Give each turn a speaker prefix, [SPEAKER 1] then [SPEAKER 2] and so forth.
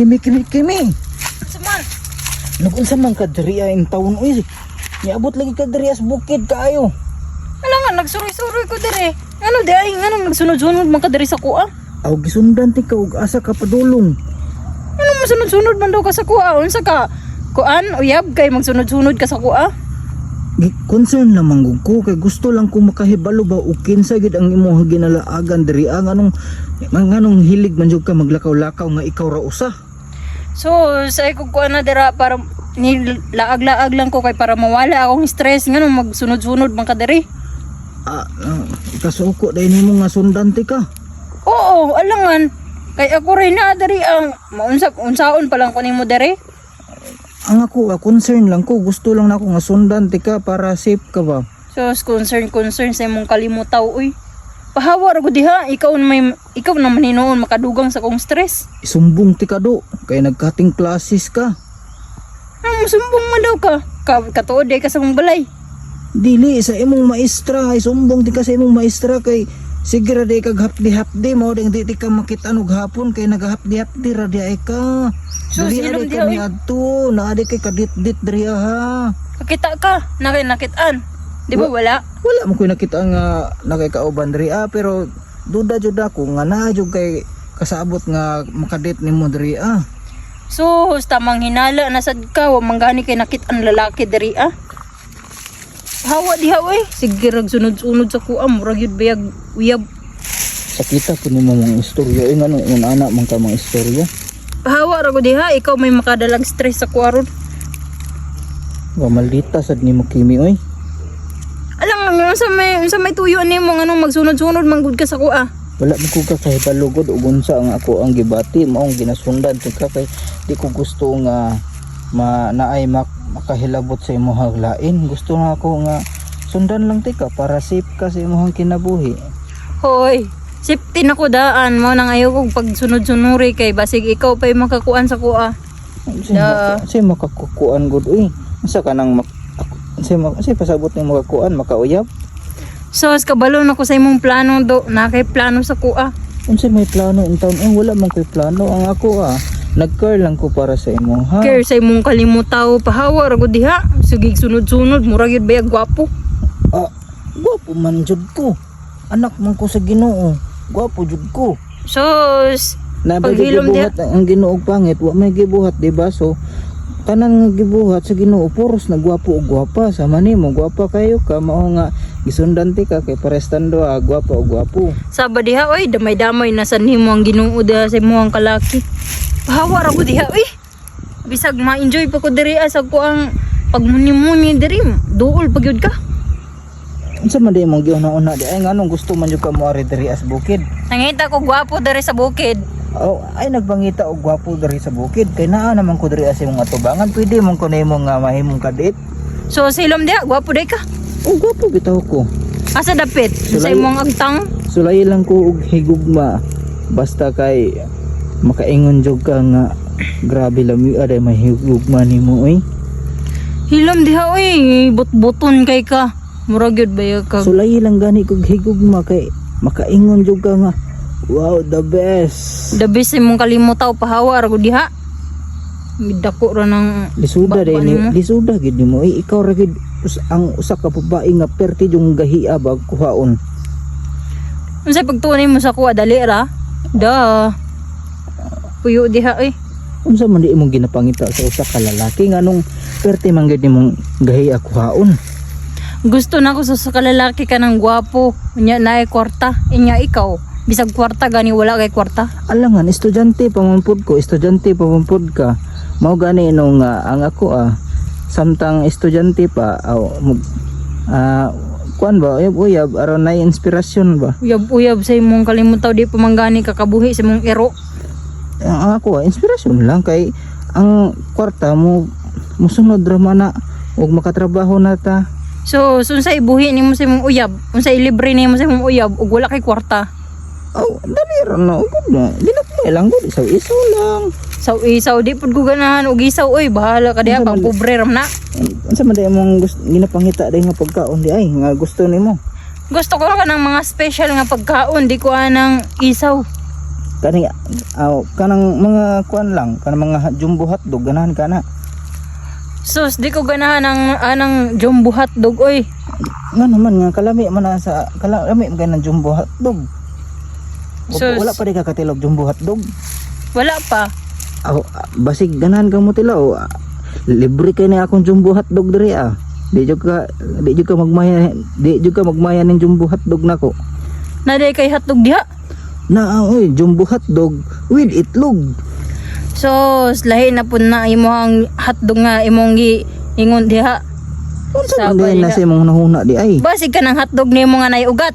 [SPEAKER 1] Kimi, Kimi, Kimi.
[SPEAKER 2] Saman.
[SPEAKER 1] Nagunsa man ka diri in taon uy. Niabot lagi ka diri sa bukid kaayo.
[SPEAKER 2] Ala nga, nagsuroy-suroy ko dire. Ano di ay, nga nagsunod-sunod man ka dire sa kuha?
[SPEAKER 1] Aw, gisundan ti ka og asa ka padulong.
[SPEAKER 2] Ano masunod-sunod man daw ka sa kuha? Unsa ka? Kuan, uyab kay magsunod-sunod ka sa kuha?
[SPEAKER 1] Gi concern lamang gud ko kay gusto lang ko makahibalo ba og kinsa gid ang imong ginalaagan diri, ang anong nganong hilig man jud ka maglakaw-lakaw nga ikaw ra usa.
[SPEAKER 2] So, sa ko kuan na dira para nilaag-laag lang ko kay para mawala akong stress, ngano magsunod-sunod man ka dire.
[SPEAKER 1] Ah, ikasuko dahil nimo nga sundan ti ka.
[SPEAKER 2] Oo, alangan. Kay ako rin na diri ang maunsa unsaon pa lang ko nimo dire.
[SPEAKER 1] Ang ako, concern lang ko, gusto lang nako nga sundan ti ka para safe ka ba.
[SPEAKER 2] So, concern concern sa imong kalimutaw uy. Pahawa ra gud diha, ikaw na may ikaw na man hinuon makadugang sa kong stress.
[SPEAKER 1] Isumbong ti ka do kay nagkating classes ka.
[SPEAKER 2] Ano musumbong man daw ka? Katuod day ka sa mong balay.
[SPEAKER 1] Dili sa imong maestra, isumbong ti ka sa imong maestra kay sige ra di kag hapdi-hapdi mao ding di ti ka makita og hapon kay nagahapdi-hapdi ra di ay ka.
[SPEAKER 2] So,
[SPEAKER 1] Diri
[SPEAKER 2] silong
[SPEAKER 1] ra di
[SPEAKER 2] diha,
[SPEAKER 1] ka
[SPEAKER 2] oy.
[SPEAKER 1] niadto, naa di kay kadit-dit diri ha.
[SPEAKER 2] Kakita ka, nakitaan. Di ba wala?
[SPEAKER 1] Wala mo koy nakita nga nakikauban diri ah, pero duda jud ako nga naa jud kay kasabot nga makadate nimo diri ah.
[SPEAKER 2] So, tamang hinala na sad ka, wa man gani kay nakit-an lalaki diri ah. Hawa diha oy. Sige rag sunod-sunod sa kuha, murag yun bayag uyab.
[SPEAKER 1] Sakita po nimo mga istorya eh, ngano yung anak man ka mga istorya.
[SPEAKER 2] Hawa ra gud diha, ikaw may makadalag stress sa kuha ron.
[SPEAKER 1] Wa maldita sad nimo, Kimi, oy.
[SPEAKER 2] Alam nga unsa may tuyo nimo nganong magsunod-sunod man gud ka sa kuha?
[SPEAKER 1] Wala man ko kakahibalo gud og unsa ang ako ang gibati maong ginasundan ti ka kay di ko gusto nga ma naay makahilabot sa imong lain. Gusto na ako nga sundan lang ti ka para safe ka sa imong kinabuhi.
[SPEAKER 2] Hoy, safety na ko daan mo nang ayaw kog pagsunod-sunuri kay basig ikaw pa'y makakuan sa kuha.
[SPEAKER 1] Unsay
[SPEAKER 2] Da.
[SPEAKER 1] unsay makakukuan gud uy? Unsa ka nang unsay pasabot ning makakuan, makauyab?
[SPEAKER 2] So, kabalo na ko sa imong plano do, na kay plano sa kuha.
[SPEAKER 1] Unsay may plano in town? Eh, wala man koy plano ang ako ah. Nag-care lang ko para sa imo ha.
[SPEAKER 2] Care sa imong kalimutaw, pahawa ra gud diha. Sige sunod-sunod, murag yun bayag gwapo.
[SPEAKER 1] Ah, gwapo man jud ko. Anak man ko sa Ginoo. Gwapo jud ko.
[SPEAKER 2] So,
[SPEAKER 1] Na ba
[SPEAKER 2] Paghilom
[SPEAKER 1] gibuhat ang Ginoo og pangit, wa may gibuhat, di ba? So tanan nga gibuhat sa Ginoo puros na gwapo og gwapa. Sama nimo, gwapa kayo ka, mao nga gisundan ti ka kay pares tando ah, gwapa og gwapo.
[SPEAKER 2] Saba diha oy, damay-damay na sa nimo ang Ginoo diha sa imong kalaki. Pahawa ra gud diha oy. Bisag ma-enjoy pa ko diri ah, sa kuang pagmuni-muni diri, duol pa gyud ka.
[SPEAKER 1] Unsa man di imong giuna-una di ay nganong gusto man jud ka moari diri as bukid?
[SPEAKER 2] Nangita ko gwapo diri sa bukid.
[SPEAKER 1] Oh, ay nagbangita og gwapo diri sa bukid kay naa naman ko diri sa imong atubangan, pwede man ko nimo nga mahimong kadate.
[SPEAKER 2] So silom diha, gwapo day ka.
[SPEAKER 1] Oh, gwapo bitaw ko.
[SPEAKER 2] Asa dapit? Sa
[SPEAKER 1] Sulay.
[SPEAKER 2] imong agtang?
[SPEAKER 1] Sulay lang ko og higugma basta kay makaingon jud ka nga grabe lami aday may higugma nimo oy.
[SPEAKER 2] Hilom diha oy, but-buton kay ka. Murag gyud ba ka?
[SPEAKER 1] Sulay lang gani kog higugma kay makaingon jud ka nga wow, the best.
[SPEAKER 2] The best imong kalimutaw, pahawa ra gud diha. Midako ra ng
[SPEAKER 1] Lisuda
[SPEAKER 2] Ba-
[SPEAKER 1] day ni
[SPEAKER 2] nimo?
[SPEAKER 1] lisuda gid nimo oy, ikaw ra gid ang usa ka babae nga perti yung gahia ba kuhaon.
[SPEAKER 2] Unsay pagtuon mo sa kuha dali ra? Da. Puyo diha oy.
[SPEAKER 1] Unsa man di imong ginapangita sa usa ka lalaki nganong perti man gid nimong gahia kuhaon?
[SPEAKER 2] Gusto na ko sa kalalaki ka ng gwapo. Unya naay kwarta. Inya ikaw. Bisag kwarta gani wala kay kwarta.
[SPEAKER 1] Alangan, estudyante pa man pud ko, estudyante pa man pud ka. Mao gani nung ang ako ah, samtang estudyante pa aw mag, kuan ba, uyab uyab aron nay inspirasyon ba.
[SPEAKER 2] Uyab-uyab sa imong kalimutaw di pa man gani kakabuhi sa imong ero.
[SPEAKER 1] Ang ako ah, inspirasyon lang kay ang kwarta mo musunod ra man na ug makatrabaho na ta.
[SPEAKER 2] So, so unsay ibuhi nimo sa imong uyab? Unsay ilibre nimo sa imong uyab ug wala kay kwarta?
[SPEAKER 1] Aw, dali ra na ugod na. Ginagmay lang gud, isaw isaw lang.
[SPEAKER 2] Saw isaw di pud ko ganahan og isaw oy, bahala ka diha
[SPEAKER 1] Unsa
[SPEAKER 2] pang
[SPEAKER 1] man-
[SPEAKER 2] pobre ram na.
[SPEAKER 1] Unsa man di imong gusto ginapangita day nga pagkaon di ay nga gusto nimo?
[SPEAKER 2] Gusto ko ka ng mga special nga pagkaon, di ko anang isaw.
[SPEAKER 1] Kaning aw, kanang mga kuan lang, kanang mga jumbo hotdog, ganahan ka na?
[SPEAKER 2] Sus, di ko ganahan ang anang jumbo hotdog oy.
[SPEAKER 1] Nga naman nga kalami man na sa kalami man kay ng jumbo hotdog.
[SPEAKER 2] Sus.
[SPEAKER 1] Wala pa di ka katilog jumbo hotdog.
[SPEAKER 2] Wala pa.
[SPEAKER 1] Aw, basig ganahan ka mo tilaw. Libre kay ni akong jumbo hotdog diri ah. Di jud ka magmaya ning jumbo hotdog nako.
[SPEAKER 2] Naday kay hotdog diha.
[SPEAKER 1] Na oy, jumbo hotdog with itlog.
[SPEAKER 2] Sus, lahi na pud na imong hotdog nga imong gi ingon diha.
[SPEAKER 1] Unsa
[SPEAKER 2] Sa
[SPEAKER 1] man din
[SPEAKER 2] balila.
[SPEAKER 1] na sa imong nahuna di ay?
[SPEAKER 2] Basig ka ng hotdog nimo nga nay ugat.